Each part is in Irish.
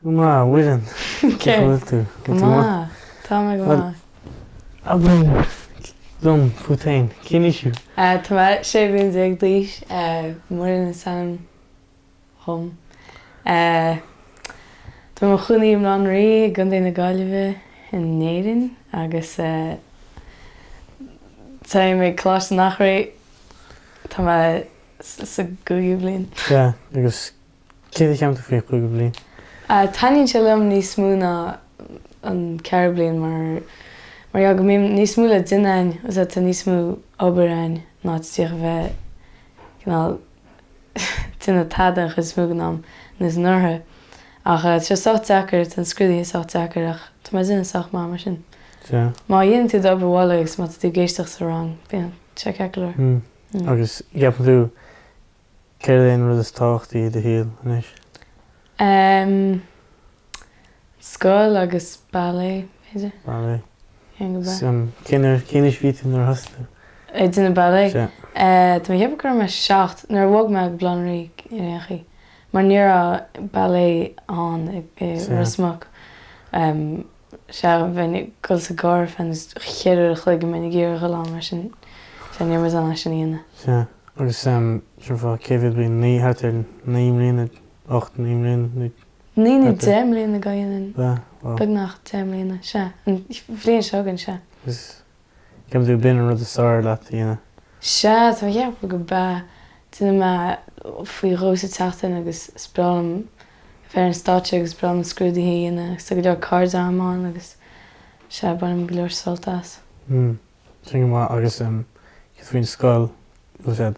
Go maith, a Mhuireann. Cén chaoi a bhfuil tú? Go maith. Tá mé go maith. Abair liom fút féin. Cén aois thú? Tá mé 16 bliain d'aois. Muireann is ainm dhom. Tá mé i mo chónaí i mBaile Átha an Rí i gContae na Gaillimhe in Éirinn agus táim ag Coláiste an Eachréidh. Tá mé sa gcúigiú bliain. Sea, agus Céard a cheapann tú faoin chúigiú bliain? Taitníonn sé liom níos mó ná an ceathrú bliain mar mar gheall go mbíonn níos mó le déanamh a'inn agus tá níos mó obair a'inn ná díreach a bheith cineál déanamh tada an chuid is mó den am níos anuraidh. Ach tá sé sách deacair, tá na scrúduithe sách deacair ach tá mé ag déanamh sách maith mar sin. Sea. Má dhéanann tú d'obair bhaile agus má tá tú ag éisteacht sa rang, bíonn sé ceart go leor. Agus ceapann tú Céard é an rud is tábhachtaí i do shaol anois? Em. Scoil agus ballet, b'fhéidir. Ballet. Cén go bea. Cén cén aois a bhí tú nuair a thosaigh tú? Ag déanamh ballet? Sea. Eh, tá mé ag ceapadh go raibh mé 7 nuair a bhog mé go Baile Átha an Rí ar aon chaoi. Mar ní raibh ballet ann i Ros Muc. Em. Sea, bheinn ag dul sa gcarr ar feadh cheithre uair a chloig go mbeinn ag iarraidh a dhul ann mar sin, sea, ní raibh muid in ann é sin a dhéanamh. Sea, agus sin fá cé mhéad bliain, naoi, thart ar naoi mbliana, ocht, naoi mbliana, nó. Naoi nó deich mbliana go dhéanfainn. Bea, wow. Beagnach deich mbliana, sea, an bhliain seo chugainn, sea. Agus ceapann tú b'in an rud is fearr leat a dhéanamh? Sea, tá mé ag ceapadh go bea. Déanaim é faoi dhó sa tseachtain agus is breá liom a bheith ar an stáitse agus is breá liom scrúduithe a dhéanamh agus tá go leor cairde agam ann agus sea, bainim go leor sult as. Mm, sin go maith agus em céard faoin scoil, bhfuil sé,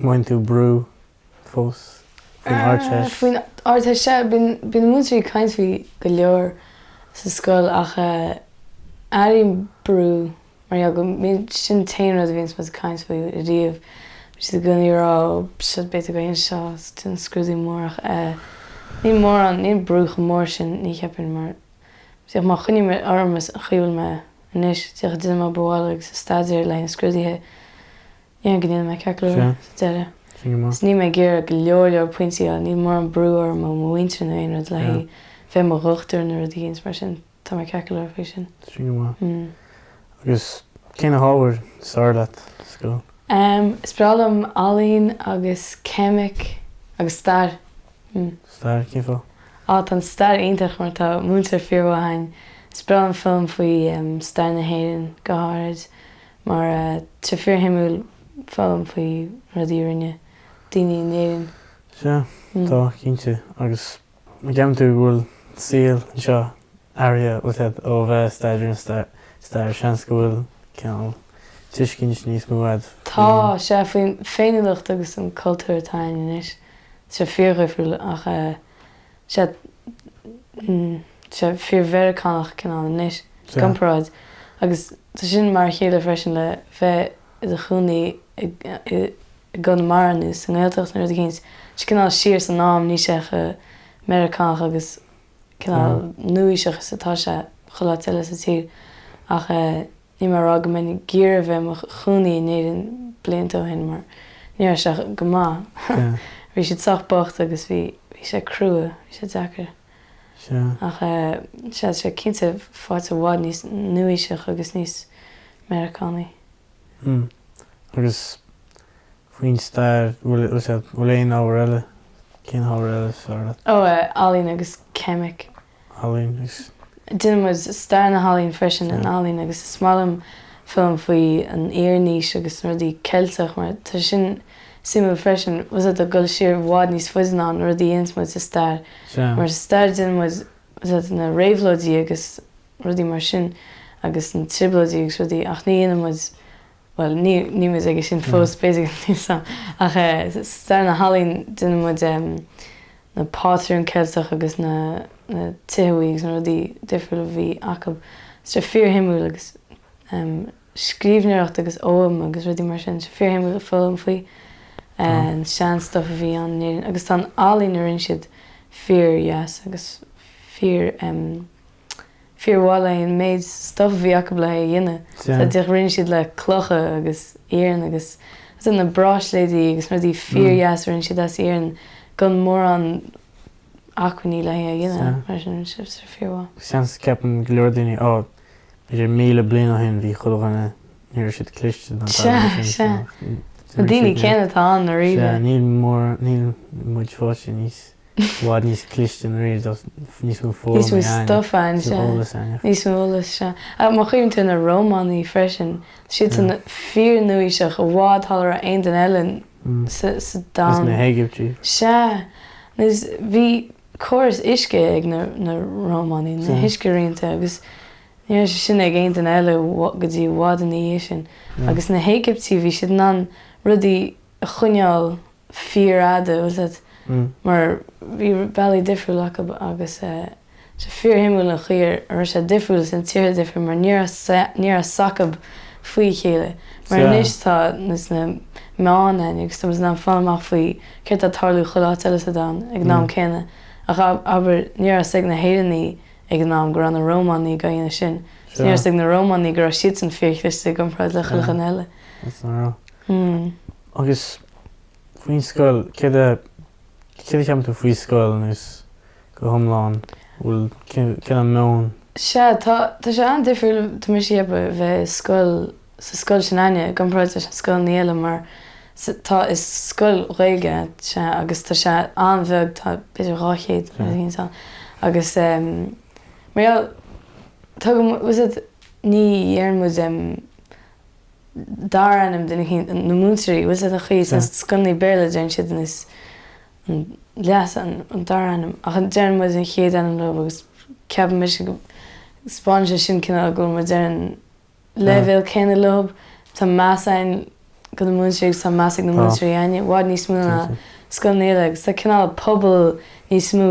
mothaíonn tú brú fós faoin Ardteist? Faoin Ardteist, sea, bíonn bíonn na múinteoirí ag caint faoi go leor sa scoil ach eh airím brú Mar gheall go mbíonn, sin an t-aon rud a bhíonns muid ag caint faoi riamh. Bíonn siad i gcónaí ag rá ó seo beidh tú ag dul seo is déanamh scrúdú mór ach eh níl mórán, níl brú chomh mór sin ní cheapfainn mar díreach má choinním orm an chaoi a bhfuil mé anois, díreach ag déanamh obair bhaile agus ag staidéar le haghaidh na scrúduithe, ní go ndéanfaidh mé ceart go leor sa deireadh. Is níl mé ag iarraidh go leor leor pointí a fháil, níl mórán brú orm ó mo mhuintir nó aon rud le haghaidh bheith i mo dhochtúir nó rud éicint mar sin. Tá mé ceart go leor faoi sin. Sin go maith. Agus cé na hábhair is fearr leat sa scoil? Is breá liom ealaín agus ceimic agus stair. Stair? Cén fáth? Á, tá an stair iontach mar tá múinteoir fíormhaith againn. Is breá liom foghlaim faoi stair na hÉireann go háirid mar tá sé fíorshuimiúil foghlaim faoi rudaí a rinne daoine in Éirinn. Sea, tá, cinnte. Agus An gceapann tú go bhfuil saol anseo athraithe ó thaobh ó bheith ag staidéar an stair, seans go bhfuil cineál tuiscint níos mó agat faoin. Tá, sea, faoin féiniúlacht agus an cultúr atá againn anois. Tá sé fíordhifriúil ach sea, tá sé fíor-Mheiriceánach cineál anois i gcomparáid. Agus tá sin mar a chéile freisin le bheith i do chónaí i i gConamara nó sa nGaeltacht nó rud eicínt, tá sé cineál siar san am, níl sé chomh Meiriceánach agus cineál nua-aoiseach is atá sé chuile áit eile sa tír. Ach níl mé ag rá go mbeinn ag iarraidh a bheith i mo chónaí in Éirinn blianta ó shin mar ní raibh sé go maith. Bhí siad sách bocht agus bhí bhí sé crua, bhí sé deacair. Ach sea, tá sé cinnte faighte i bhfad níos nua-aoiseach agus níos Meiriceánaí. Mm. Agus faoin stair, bhfuil, bhfuil aon ábhar eile, cén ábhar eile is fearr leat? Ó, ealaín agus ceimic. Ealaín agus. Déanann muid stair na healaíon freisin in ealaín agus is maith liom foghlaim faoi an Iarannaois agus na rudaí Ceilteach mar tá sé sin suimiúil freisin, bhfuil a fhios agat ag dul siar i bhfad níos faide ná na rudaí a dhéananns muid sa stair. Sea. Mar sa stair déanann muid, bhfuil a fhios agat, na réabhlóidí agus rudaí mar sin agus na trioblóidí agus rudaí ach ní dhéanann muid, bhuel ní, níl muid aige sin fós b'fhéidir níl 's a'm ach eh stair na healaíon déanann muid em na pátrúin Ceilteach agus na, na tithe buí agus na rudaí difriúla a bhí acu. Tá sé fíorshuimiúil agus em scríbhneoireacht agus Ogham agus rudaí mar sin, tá sé fíorshuimiúil foghlaim faoi an sean stuff a bhí ann in Éirinn agus tá an ealaín a rinne siad fíordheas agus fíor em fíormhaith le an méid stuff a bhí acu le é a dhéanamh. Sea. Díreach rinne siad le clocha agus iarann agus agus na bráisléidí agus na rudaí fíordheas a rinne siad as iarann gan mórán. acmhainní le é a dhéanamh mar sin tá sé fíormhaith. Seans ceapann go leor daoine ó b'fhéidir 1,000 bliain ó shin bhí chuile dhuine ní raibh siad cliste ná Sea, tada mar sin sea. Na daoine céanna atá ann dáiríre. Sea, níl mór, níl muid fós níos, i bhfad níos cliste dáiríre, tá níos mó foghlama Níos mó againn, stuff ann, níos mó sea. eolas againn. Níos mó eolas, sea. Ach má chuimhníonn tú ar na Rómánaigh freisin, tá siadsan fíor-nuaoiseach i bhfad shula raibh aon duine eile sa sa domhan. Agus na hÉigiptigh. Sea. Agus bhí córas uisce ag na na Rómánaigh, na huisce-rianta, agus ní raibh sé sin ag aon duine eile go dtí i bhfad ina dhiaidh sin. Agus na hÉigiptigh, bhí siad in ann rudaí a choinneáil fíorfhada, bhfuil 's agat, mar bhí bealaí difriúla acu agus tá sé fíorshuimiúil an chaoi a raibh sé difriúil sna tíortha difriúla mar ní raibh ní raibh 's acu faoi a chéile. Mar anois tá na meáin ann agus tá muid in ann fáil amach faoi céard tá ag tarlú chuile áit eile sa domhan ag an am céanna. Ach abair, ní raibh 's ag na hÉireannaigh ag an am go raibh na Rómánaigh á dhéanamh sin. Ní raibh 's ag na Rómánaigh go raibh siadsan fíorchliste i gcomparáid le chuile dhuine eile. Agus faoin scoil, céard a céard a cheapann tú faoi scoil anois go hiomlán? Bhfuil cén an meon? Sea, tá tá sé an-difriúil, tá mise ag ceapadh, bheith i scoil, sa scoil sin againne i gcomparáid leis na scoileanna eile mar tá, is scoil Ghaeilge é, sea, agus tá sé an-bheag, tá b'fhéidir 200 nó rud éigin ann agus mar gheall, tugann, bhfuil 's agat, ní dheireann muid dara ainm duine éicint, na múinteoirí, bhfuil 's agat an chaoi, sna scoileanna Béarla deireann siad an an leas an dara ainm ach deireann muid an chéad ainm leo agus ceapann mise go spáineann sé sin cineál go bhfuil muid ar an leibhéal céanna leo. Tá meas againn go na múinteoirí agus tá meas ag na múinteoirí orainne i bhfad níos mó ná scoileanna eile agus tá cineál pobal níos mó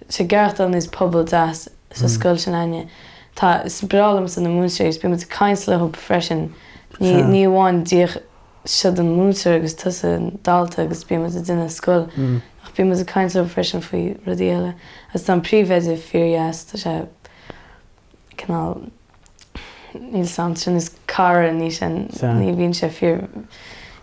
Tá gearrthóg níos pobal deas sa scoil sin againne. Tá, is breá liomsa na múinteoirí agus bíonn muid ag caint leo freisin. Ní, ní amháin díreach siod an múinteoir agus tusa an dalta agus bíonn muid ag déanamh scoil ach bíonn muid ag caint leo freisin faoi rudaí eile. Agus tá an príomhoide fíordheas, tá sé cineál, níl 's a'm, tá sé níos cara, ní sé, ní bhíonn sé fíor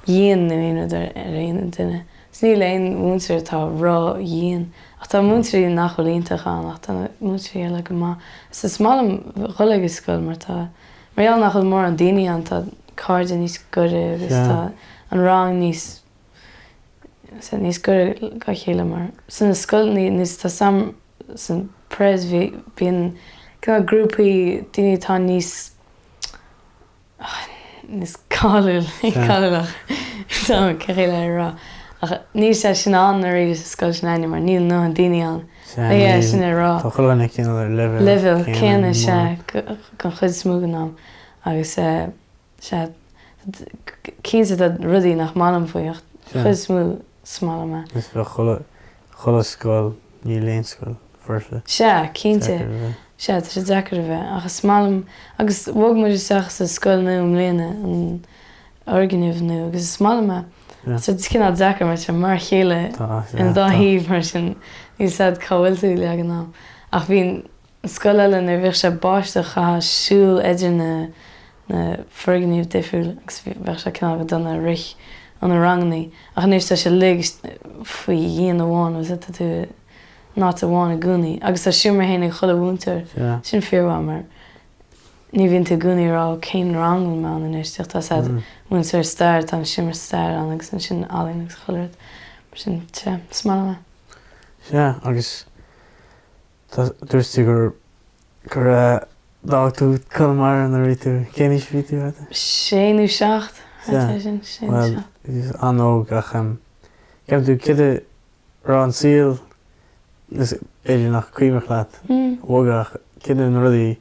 dhian nó aon rud ar aon duine. 'S níl aon mhúinteoir atá ró-dhian. Ach tá múinteoirí nach bhfuil iontach ann ach tá na múinteoirí eile go maith. Is is maith liom dhul ag an scoil mar tá, mar gheall nach bhfuil mórán daoine ann tá cairde níos gaire agus tá an rang níos, níos gaire dá chéile mar sna scoileanna níos tá sam, san Pres bhí, bíonn cineál grúpaí daoine atá níos níos cáiliúil, ní cáiliúil ach cén chaoi le rá ach níl sé sin ann dáiríre sa scoil sin againne mar níl a ndóthain daoine ann le é sin a rá. Tá chuile dhuine cineál ar leibhéal leibhéal céanna, sea, don chuid is mó den am agus sea, cinnte tá rudaí nach maith liom faoi ach chuid is mó is maith liom é. Is bheadh chuile Chuile scoil, níl aon scoil foirfe. Sea, cinnte. Deacair a bheith. Sea, tá sé deacair a bheith. Ach is maith liom, agus bhog muid isteach sa scoil nua i mbliana, an fhoirgneamh nua, agus is maith liom é. Tá sé cineál deacair mar tá sé mar a chéile ar an dá thaobh mar sin níl 's a'd cá bhfuil tú leath den am. Ach bhí an scoil eile nuair a bhíodh sé ag báisteach chaithfeá siúl idir na na foirgnimh difriúil agus bheadh sé cineál go dona rith ó na rangannaí ach anois tá sé uilig faoi dhíon amháin agus tá tú in áit amháin i gcónaí agus tá seomra féin ag chuile mhúinteoir. Sin fíormhaith mar ní bhíonn tú i gcónaí ag rá cén rang bhfuil mé ann anois tá 's a'd múinteoir stair tá an seomra stair ann agus ansin ealaín agus chuile rud mar sin sea is maith liom é. Sea agus tá dúirt tú gur gur D'fhág tú Conamara nuair a bhí tú, cén aois a bhí tú thart? Sé nó seacht, thart ar sin, sé nó seacht. Bhuel, bhí tú an-óg ach ceapann tú céard a raibh an saol, b'fhéidir nach cuimhneach leat bogadh ach céard na rudaí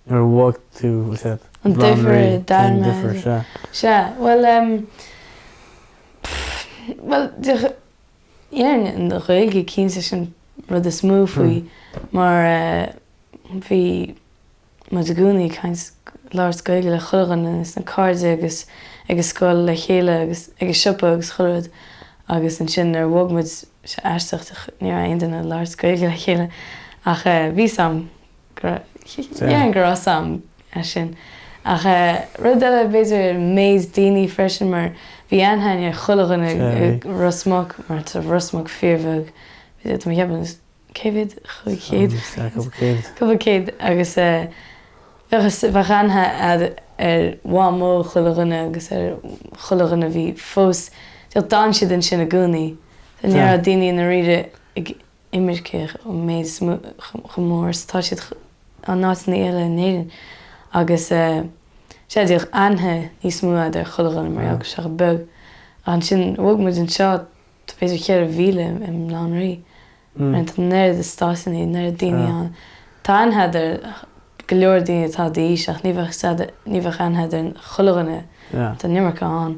nuair a bhog tú, bhfuil sé, An difear a d'airigh mé. Difear, sea. Sea, bhuel, bhuel, déarfainn an Ghaeilge cinnte sin rud is mó faoi mar Bhí muid i gcónaí ag caint, labhairt Gaeilge le chuile dhuine agus na cairde agus ag an scoil le chéile agus ag an siopa agus chuile rud agus ansin nuair a bhog muid, sé aisteach ní raibh aon duine ag labhairt Gaeilge le chéile ach bhí 's a'm go raibh, déarfainn go raibh 's a'm é sin. Ach rud eile b'fhéidir méid daoine freisin mar bhí aithne ar chuile dhuine i Ros Muc mar tá Ros Muc fíorbheag, b'fhéidir tá mé ag ceapadh. Cé mhéad? 500? Sea, cúpla céad. Cúpla céad agus bheadh bheadh aithne a'd ar mhamó chuile dhuine agus ar chuile dhuine a bhí fós, d'fhan siad ansin i gcónaí. Ní raibh daoine i ndáiríre ag imirce an méid is mó chomh mór is atá siad in áiteanna eile in Éirinn agus sea bhíodh aithne níos mó a'd ar chuile dhuine mar gheall go raibh sé chomh beag. Ach ansin bhog muid anseo Tá b'fhéidir 4,000 i mBaile Átha an Rí. Tá an oiread eastáit, an oiread daoine ann. Tá aithne a'd ar go leor daoine atá d'aois ach ní bheadh ní bheadh aithne a'd ar chuile dhuine. Tá an iomarca ann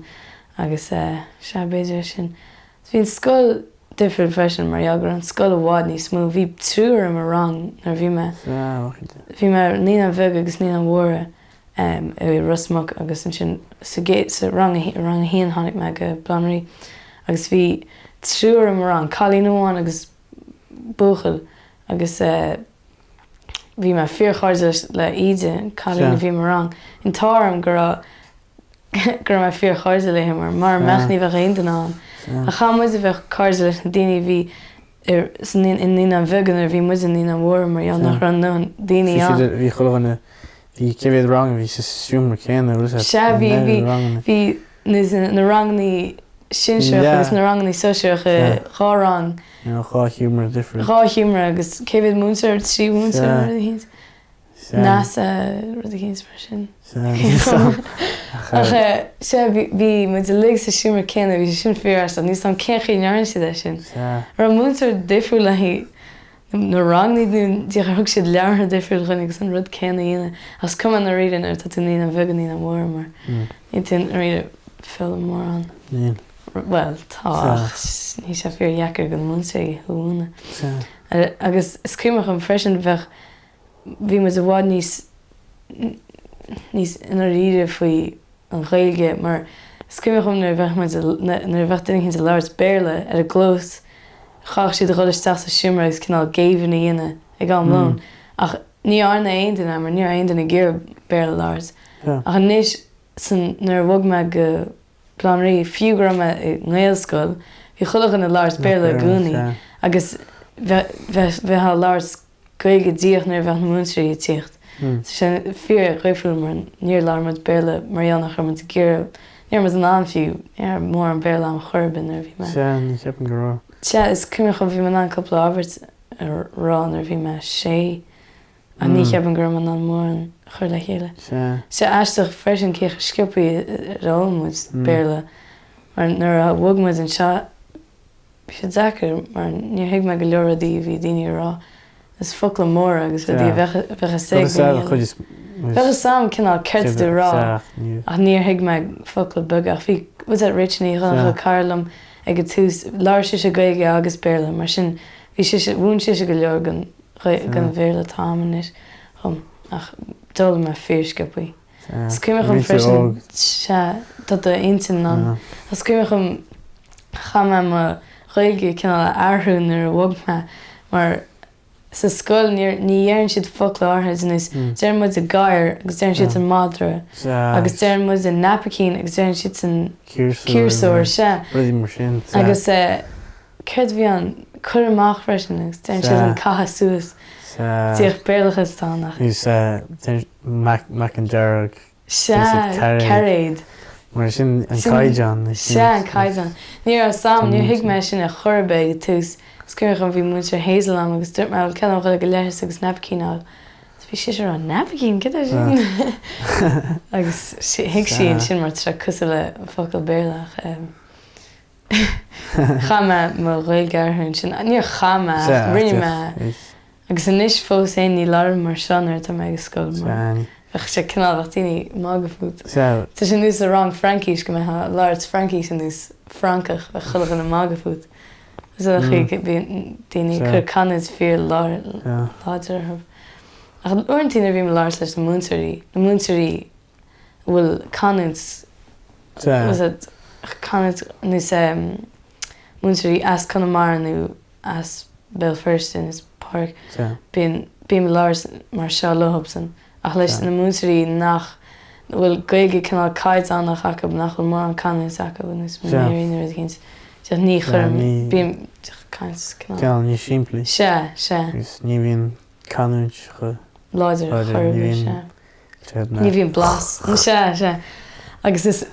agus sea b'fhéidir é sin. Bhí an scoil difriúil freisin mar gheall go raibh an scoil i bhfad níos mó. Bhí triúr i mo rang nuair a bhí mé bhí mé naíonáin bheaga agus naíonáin mhóra. i Ros Muc agus ansin sa gcéad, sa rang a, rang a haon tháinig mé go Baile Átha an Rí agus bhí triúr i mo rang, cailín amháin agus buachaill agus bhí mé fíorchairde leis, le Íde, an cailín a bhí i mo rang. An t-ádh orm go raibh, go raibh mé fíorchairde léi mar mura mbeadh ní bheadh aon duine ann. Ach chaith muid a bheith cairde leis na daoine a bhí i Naíonáin Bheaga nuair a bhí muid i Naíonáin Mhóra mar gheall nach raibh a ndóthain daoine ann. Bhí chuile dhuine, bhí cé mhéad rang a bhí sa seomra céanna, bhfuil a fhios agat? Sea, bhí, bhí, bhí na rangannaí sinsearach agus na rangannaí sóisearach i dhá rang. Dhá sheomra difriúil. Dhá sheomra agus cé mhéad múinteoir? Trí mhúinteoir nó rud eicínt. Neasa, rud eicínt mar sin. Ach sea, bhí muid uilig sa seomra céanna, bhí sé sin fíor-aisteach, níl 's a'm cén chaoi a ndearna siad é sin. An raibh múinteoir difriúil le haghaidh na ranganna nó díreach ar thug siad leabhartha difriúil dhúinn agus an rud céanna a dhéanamh. Ach is cuma i ndáiríre nuair atá tú i naíonáin bheaga naíonáin mhóra mar níl tú i ndáiríre ag foghlaim mórán. Níl. Bhuel, tá ach níl sé fíor-dheacair do na múinteoirí a mhúineadh. Agus is cuimhin liom freisin bheadh bhí muid i bhfad níos níos i ndáiríre faoi an Ghaeilge mar is cuimhin liom nuair a bheadh muid nuair a bheadh duine éicint ag labhairt Béarla ar an gclós chaithfeadh siad a dhul isteach sa seomra agus cineál géibhinn a dhéanamh ag am lóin ach ní dhearna aon duine é mar ní raibh aon duine ag iarraidh Béarla a labhairt ach anois san nuair a bhog mé go Baile Átha an Rí, fiú go raibh mé i nGaelscoil, bhí chuile dhuine ag labhairt Béarla i gcónaí agus bheifeá ag labhairt Gaeilge díreach nuair a bheadh na múinteoirí ag tíocht. Tá sé fíor-dhifriúil mar níor labhair muid Béarla mar gheall nach raibh muid ag iarraidh, ní raibh muid in ann fiú, ní raibh mórán Béarla agam chor ar bith nuair a bhí mé. Sea, ní cheapaim go raibh. Sea, is cuimhin liom, bhí mé in ann cúpla abairt a rá nuair a bhí mé sé ach ní cheapaim go raibh mé in ann mórán a chur le chéile. Sea. Sé aisteach freisin cé chomh sciobthaí ar fhoghlaim muid Béarla mar nuair a bhog muid anseo, Bhí sé deacair mar níor thuig mé go leor rudaí a bhí daoine a rá. Is focla móra agus rudaí a bheadh a fhios ag daoine eile. Bheadh fhios a'm cineál céard tá tú a rá ach níor thuig mé focla beaga. Ach bhí, was it Rachel Ní Dhonncha, cara liom ag an tús, labhair sise Gaeilge agus Béarla mar sin bhí sise, mhúin sise go leor den Bhéarla atá a'm anois dhom ach d'fhoghlaim mé fíor sciobthaí. Is cuimhin liom freisin, sea, tá d'intinn ann. Is cuimhin liom, chaith mé mo Ghaeilge cineál a athrú nuair a bhog mé mar sa scoil ní dheireann siad focla áirithe ar nós, deireann muide gadhar agus deireann siadsan madra agus deireann muide naipicín agus deireann siadsan ciarsúr, sea. Agus céard a bhí ann? Cuir amach freisin agus deireann siadsan caith suas. Díreach Béarlachas atá ann ach. Meacan dearg. Sea, cairéad. Mar sin an caighdeán. Sea, an caighdeán. Ní raibh 'fhios a'm, níor thuig mé sin ar chor ar bith ag an tús. Is cuimhin liom bhí múinteoir Hazel a'm agus dúirt mé bhuel cén fáth dhul go leithreas agus naipicín a fháil. Agus bhí sise ag rá naipicín, céard é sin? Agus thuig sí ansin mar tá sé cosúil le focal Béarla ach chaith mé mo Ghaeilge a athrú ansin. Níor chaith mé ach rinne mé. Agus anois fós féin ní labhraím mar seo nuair atá mé ag an scoil mar bheadh sé cineál, bheadh daoine ag magadh fút. Tá sé ar nós sa rang Fraincís go mbeifeá ag labhairt Fraincís ar nós Francach, bheadh chuile dhuine ag magadh fút. Is é an chaoi bíonn daoine ag cur canúint fíor láidir orthu. Ach uaireanta nuair a bhím ag labhairt leis na múinteoirí, na múinteoirí a bhfuil canúint, canúint nós múinteoirí as Conamara nó as Béal Feirste nó Pádraig, bíonn, bím ag labhairt mar seo leothubsan ach leis na múinteoirí nach bhfuil Gaeilge cineál caighdeánach acu, nach bhfuil mórán canúint acu, ar nós Mary nó rud éicint. Díreach ní chuirim, bím díreach ag caint cineál. Cineál níos simplí. Sea, sea. Agus ní bhíonn canúint chomh. Láidir chor ar bith, sea. Ní bhíonn blas. Sea, sea. Agus is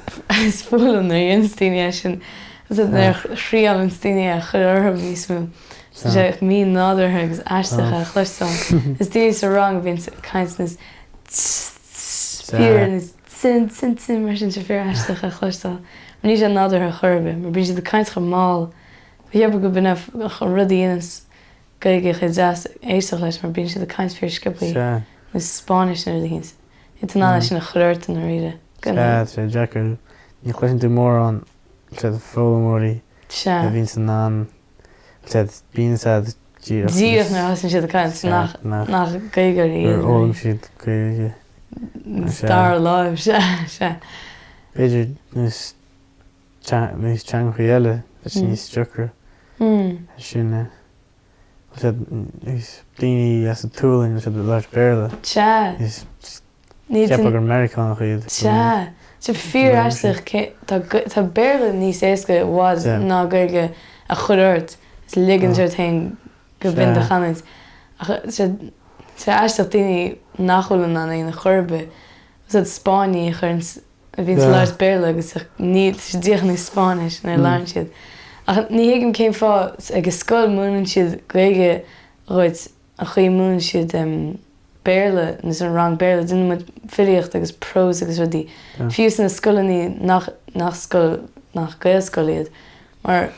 is fuath liom nuair a dhéananns daoine é sin, nuair a thriálanns daoine é a chur orthu níos mó. Tá sé mí-nádúrtha agus aisteach a chloisteáil. Is daoine sa rang a bhíonns ag caint níos fíor níos tsin tsin tsin mar sin sé fíor aisteach a chloisteáil. Mar níl sé nádúrtha chor ar bith, mar bíonn siad ag caint chomh mall. Cheapfá go b'in é an rud a dhéananns Gaeilge chomh deas éisteacht leis mar bíonn siad ag caint fíor sciobthaí nó Spáinnis nó rud éicint. Níl tú in ann é sin a chur ort i ndáiríre. Sea, tá sé deacair. Ní chloiseann tú mórán foghlaimeoirí a bhíonns in ann bíonn siad díreach. Díreach nuair a thosaíonn siad ag caint nach nach Gaeilgeoirí iad. Gur fhoghlaim siad Gaeilge. Dara láimh, sea, sea. B'fhéidir níos níos teangachaí eile is níos deacra sin é. Níos daoine as an tSualainn is ag labhairt Béarla. Sea. Cheapfá gur Meiriceánach iad. Sea. Tá fíor aisteach tá tá Béarla níos éasca i bhfad ná Gaeilge a chur ort is ligint ort féin go binn do chanúint. Ach tá sé aisteach daoine nach bhfuil in ann é a chur ar bith. Is Spáinnigh a chuireann a bhíonn ag labhairt Béarla agus níl siad díreach níos Spáinnis nuair a labhrann siad. Ach ní thuigim cén fáth ag an scoil múineann siad Gaeilge dhuit an chaoi a múineann siad Béarla nó san rang Béarla déanann muid filíocht agus prós agus rudaí fiú sna scoileanna nach nach scoil nach Gaelscoil iad mar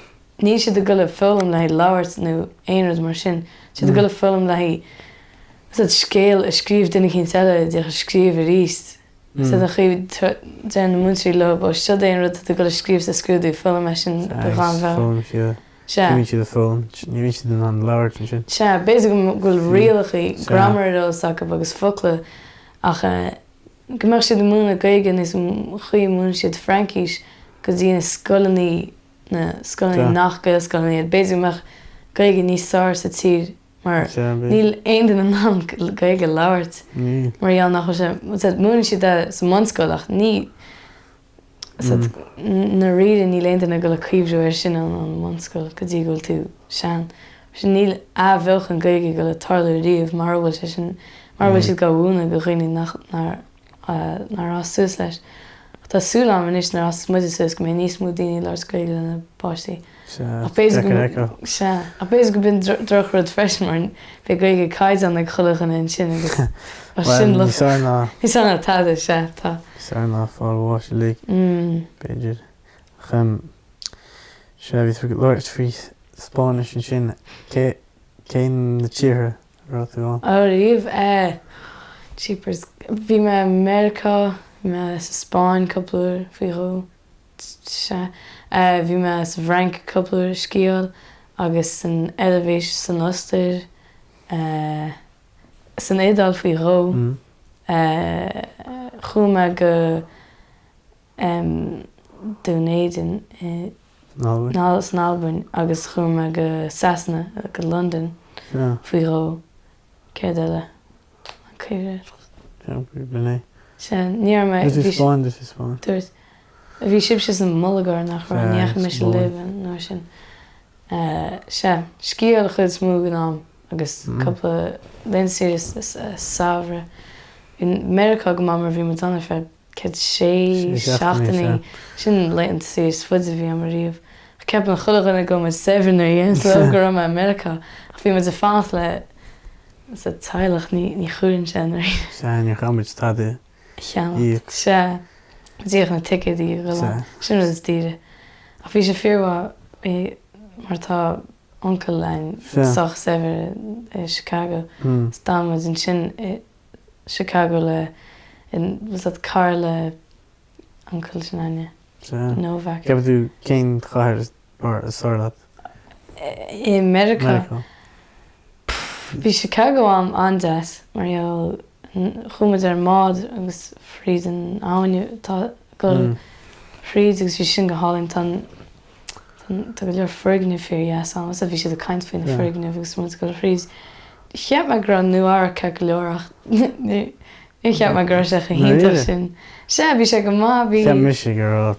níl siad ag dul ag foghlaim le haghaidh labhairt nó aon rud mar sin tá siad ag dul ag foghlaim le haghaidh scéal a scríobh duine eicínt eile díreach a scríobh arís. Sin an chaoi deir na múinteoirí leo, ó siod é an rud atá tú ag dul a scríobh sa scrúdú, foghlaim é sin de ghlanmheabhair. Foghlaim siad é. Sea. Ní bhíonn siad ag foghlaim, ní bhíonn siad in ann labhairt ansin. Sea, b'fhéidir go bhfuil rialacha grammar ar eolas acu agus focla ach go mbeadh siad ag múineadh Gaeilge níos an chaoi a múineann siad Fraincis go dtí na scoileanna, na scoileanna nach Gaelscoileanna iad, b'fhéidir go mbeadh Gaeilge níos fearr sa tír. Mar níl aon duine in ann Gaeilge a labhairt mar gheall nach bhfuil sé, múineann siad é sa mbunscoil ach ní, i ndáiríre níl aon duine ag dul ag cuimhniú air sin ón mbunscoil go dtí go bhfuil tú sean. Mar sin níl athbheochan Gaeilge ag dul ag tarlú riamh mara bhfuil sé sin, mara bhfuil siad á mhúineadh do dhaoine nach, nár. nár fhás suas leis. Ach tá súil agam anois nuair a fhásas muide suas go mbeidh níos mó daoine ag labhairt Gaeilge lena bpáistí. Sea, Ach b'fhéidir go, deacair a fheiceáil. sea, ach b'fhéidir go b'in drochrud freisin mar beidh Gaeilge caighdeán ag chuile dhuine ansin agus bheadh sin Bhuel, níos fearr ná. Níos fearr ná tada, sea, tá. Níos fearr ná fáil bháis uilig, b'fhéidir. Ach, sea, bhí tú ag labhairt faoi Spáinnis ansin. Cé, cé na tíortha raibh tú ann? Ó, riamh? Eh, jeepers. Bhí mé i Meiriceá, bhí mé sa Spáinn cúpla uair faoi dhó, sea. Eh, bhí mé sa bhFrainc cúpla uair ag sciáil agus san Eilvéis, san Ostair, eh, san Iodáil faoi dhó. Eh, chuaigh mé go. Dún Éideann i san Albain agus chuaigh mé go Sasana, go Londain faoi dhó. Céard eile? An cuimhin leat? Sea, ní raibh mé. Dúirt tú Spáinn, dúirt tú Spáinn. Dúirt. Bhí sibhse sa mBulgáir nach raibh? Ní dheachaigh mise libh an uair sin. Sea, sciáil an chuid is mó den am agus cúpla laethanta saoire sa samhradh. Bhí Meiriceá go maith mar bhí muid ann ar feadh céard sé seachtainí, sin laethanta saoire is faide a bhí agam ariamh. Ach ceapann chuile dhuine go bhfuil muid saibhir nuair a deireanns leo go raibh mé i Meiriceá. Ach bhí muid ag fanacht le sa teaghlach, ní ní chomhaireann sé ndáiríre. Sea, níor chaith muid tada a cheannacht. Sea, díreach na ticéadaí a dhul ann. Sin rud is daoire. Ach bhí sé fíormhaith mar tá uncail againn sách saibhir i Chicago. Is d'fhan muid ansin i Chicago le bhfuil a fhios agat cara le uncail s'againne, Novak. Ceapann tú cén chathair is fearr leat? I Meiriceá? Bhí Chicago an-deas mar gheall chuaigh muid ar an mbád agus fríd an abhainn atá ag dul thríd agus bhí sin go hálainn. Tá an Tá go leor foirgnimh fíor dheas ann agus bhí siad ag caint faoi na foirgnimh agus muid ag dul thríd. Cheap mé go raibh Nua Eabhrac ceart go leor ach ní Níor cheap mé go raibh sé chomh hiontach sin. Sea, bhí sé go maith, bhí. Cheap mise go raibh.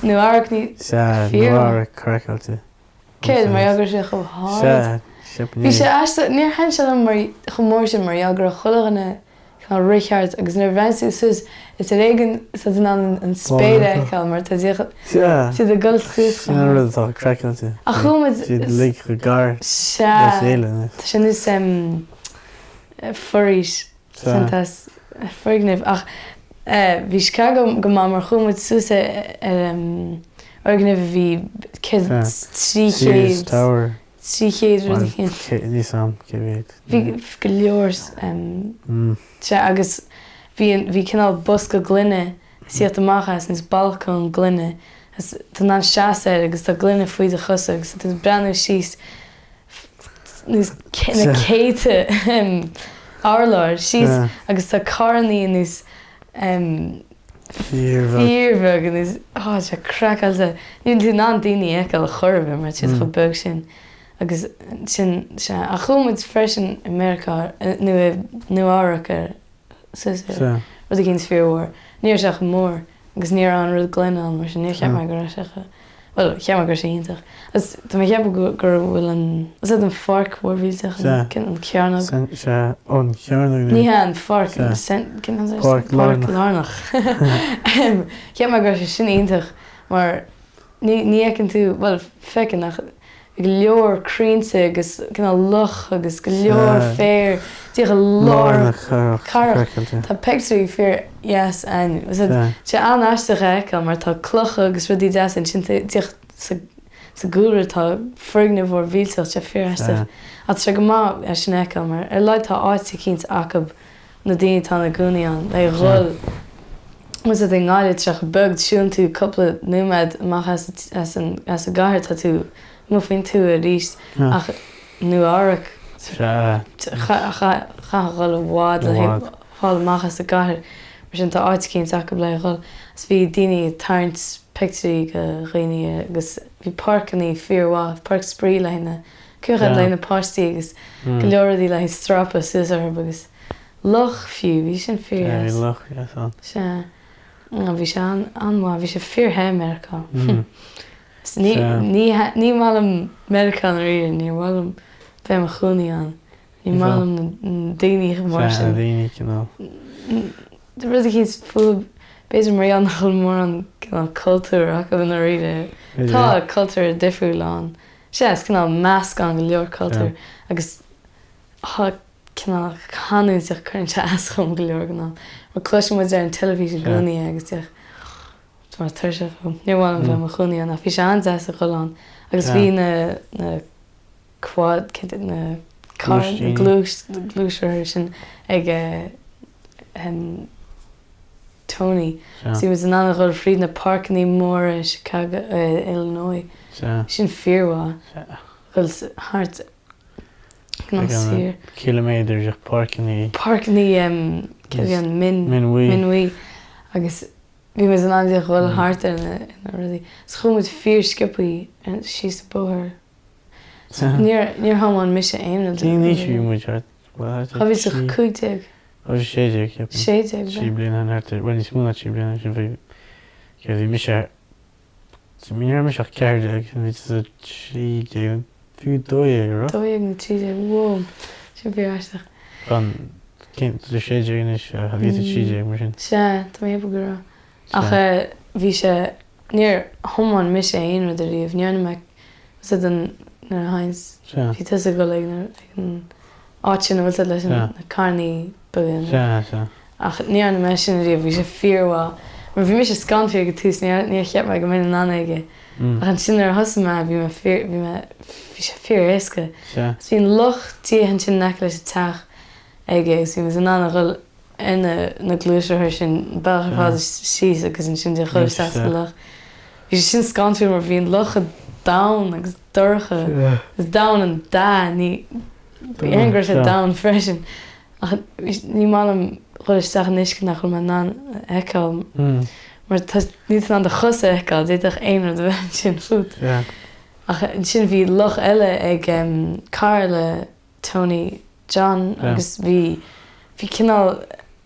Nua Eabhrac ní. Sea, Nua Eabhrac craiceáilte. Céard, mar gheall go raibh sé chomh hard? Sea, cheap Bhí sé aisteach, níor thaitin sé liom mar chomh mór sin mar gheall go raibh chuile dhuine cineál rith thart agus nuair a bhreathnaigh tú suas is ar éigean is tú in ann an spéir a fheiceáil mar tá siad ag dul suas chomh hard. Sin an rud atá craiceáilte. Ach chuaigh muid. Siad uilig chomh gar le chéile anois. Sea, tá sé níos foraois. Tá foirgnimh ach bhí Chicago go maith mar chuaigh muid suas ar fhoirgneamh a bhí 300 Sears Tower. 300 rud éigin. Níl 'fhios a'm cé mhéad. Bhí go leor sea agus bhí bhí cineál bosca gloine ag tíocht amach as nó balcóin gloine agus tú in ann seasamh air agus tá gloine faoi do chosa agus tá tú ag breathnú síos na céadta urlár síos agus tá carrannaí anuas fíorbheag anuas á tá sé craiceáilte. Níl tú in ann daoine a fheiceáil chor ar bith mar tá siad chomh beag sin agus sin sea. Ach chuaigh muid freisin i Meiriceá nó i Nua Eabhrac ar suas ar rud eicínt fíormhór. Ní raibh sé chomh mór agus ní raibh an rud gloine ann mar sin níor cheap mé go raibh sé chomh, bhuel, cheap mé go raibh sé iontach. Agus tá mé ag ceapadh go go bhfuil an, is é an pháirc mhór mhillteach, an cearnóg. Sea, an chearnóg. Ní hea an pháirc, Páirc lárnach. Cheap mé go raibh sé sin iontach mar Ní fheiceann tú, bhuel, feiceann ach bhí go leor crainnte agus cineál loch agus go leor féar díreach i lár na cathrach. Tá pictiúirí fíor dheas ann. Tá sé an-aisteach a fheiceáil mar tá clocha agus rudaí deasa ansin díreach sa gcúlra tá foirgneamh mhór mhillteach, tá sé fíor aisteach. Ach tá sé go maith é sin a fheiceáil mar ar a laghad tá áit eicínt acu na daoine atá ina gcónaí ann le dhul Más i nGaillimh tá sé chomh beag siúlann tú cúpla nóiméad amach as as an as an gcathair tá tú amuigh faoin tuath arís ach Nua Eabhrac chaithfeá dhul i bhfad le fáil amach as an gcathair mar sin tá áit eicínt acu le dhul agus bhí daoine ag tarraingt pictiúirí de dhaoine agus bhí páirceanna fíormhaith páirc spraoi le haghaidh na Cuimhin le haghaidh na páistí agus go leor rudaí le haghaidh strapadh suas orthu agus loch fiú, bhí sin fíor dheas. Bhí loch dheas ann. Sea. Bhí sé an-mhaith, bhí sé fíor the i Meiriceá. Ní, ní, ní maith liom Meiriceá ndáiríre, níor mhaith liom bheith i mo chónaí ann. Ní maith liom na daoine mar sin. Sea, na daoine cineál. Rud eicínt fúthu, b'fhéidir mar gheall nach bhfuil mórán cineál cultúr acu i ndáiríre. Tá cultúr difriúil ann. Sea, is cineál meascán go leor cultúr agus tá cineál canúint a chuireann sé as dhom go leor den am. Mar cloiseann muid ar an teilifís i gcónaí é agus díreach tá mé tuirseach dhó. Níor mhaith liom bheith i mo chónaí ann ach bhí sé an-deas a dhul ann agus bhí na na quad na carr na gluais gluaisrothair sin ag eh Tony. Bhí muid in ann a dhul fríd na páirceanna móra i Chicago, i Illinois. Sin fíormhaith. Dhul thart ag an ciliméadar de pháirceanna. Páirceanna céard a bhí ann? Min. Min bhuí. Min bhuí. Agus bhí muid in ann a dhul thart ar na rudaí. Is chuaigh muid fíor sciobthaí síos an bóthar. Níor thiomáin mise aon rud. Cén aois a bhí muid thart? 2015. 2016, ceapaim. 16, Trí bliana thart ar, bhuel níos mó ná trí bliana sin bhí, bhí mise, ní raibh mise ach 14, bhí tusa 13, fiú 12, raibh? 12 nó 13, wow, sin fíor aisteach. Fan, cén, tá tú 16 anois, bhí tú 13 mar sin. Sea, tá mé ag ceapadh go raibh. Ach bhí sé, níor thiomáin mise aon rud ariamh, ní dhearna mé, was it an, nuair a théanns, bhí tusa ag dul ag an áit sin a bhfuil siad leis na carrannaí beaga. Sea, sea. Ach ní dhearna mé sin ariamh, bhí sé fíormhaith. Mar bhí mise scanraithe ag an tús, níor cheap mé go mbeinn in ann aige. Ach ansin nuair a thosaigh mé, bhí mé fíor, bhí mé, bhí sé fíor éasca. Sea. Bhí an loch díreach ansin in aice leis an teach aige agus bhí muid in ann a dhul ar na na gluaisrothair sin an bealach ar fad síos agus ansin de dhul isteach sa loch. Bhí sé sin scanrúil mar bhí an loch domhain agus dorcha agus domhain an dath ní déarfainn go raibh sé domhain freisin ach ní maith liom dhul isteach in uisce nach bhfuil mé in ann a fheiceáil mar tá níl tú in ann do chosa a fheiceáil d'fhéadfadh aon rud a bheith ansin fút. Ach ansin bhí loch eile ag cara le Tony John agus bhí bhí cineál.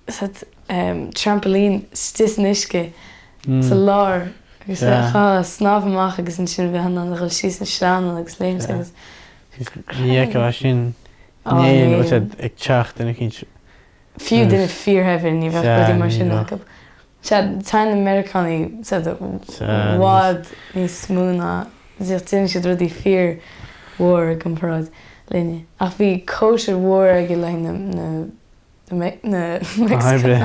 Trampoline istigh san uisce sa lár agus chaithfeá snámh amach agus ansin bheith in ann a dhul síos an sleamhnán agus léimt agus. Ní fheicfeá sin in Éirinn bhfuil siad ag teacht duine eicínt. Fiú duine fíorshaibhir ní bheadh rudaí mar sin acu. Sea, tá na Meiriceánaigh i bhfad níos mó ná, déanann siad rudaí fíormhór i gcomparáid linne. Ach bhí cóisir mhór aige le haghaidh na na na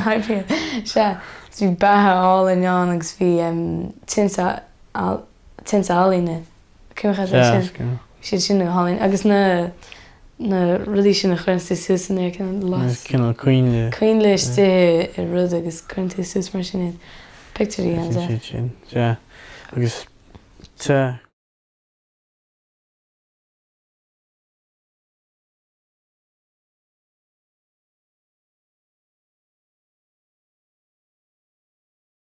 hoibrithe. Sea, agus bhí beatha álainn ann agus bhí tinte tinte ealaíne. Cuimhin leat é sin? Bhí siad sin go hálainn. Agus na na rudaí sin a chuireann tú suas san aer, cineál las. Cineál coinnle. Coinnle istigh i rud agus cuireann tú suas mar sin iad. Pictiúirí an-deas. Siad sin, sea. Agus, sea.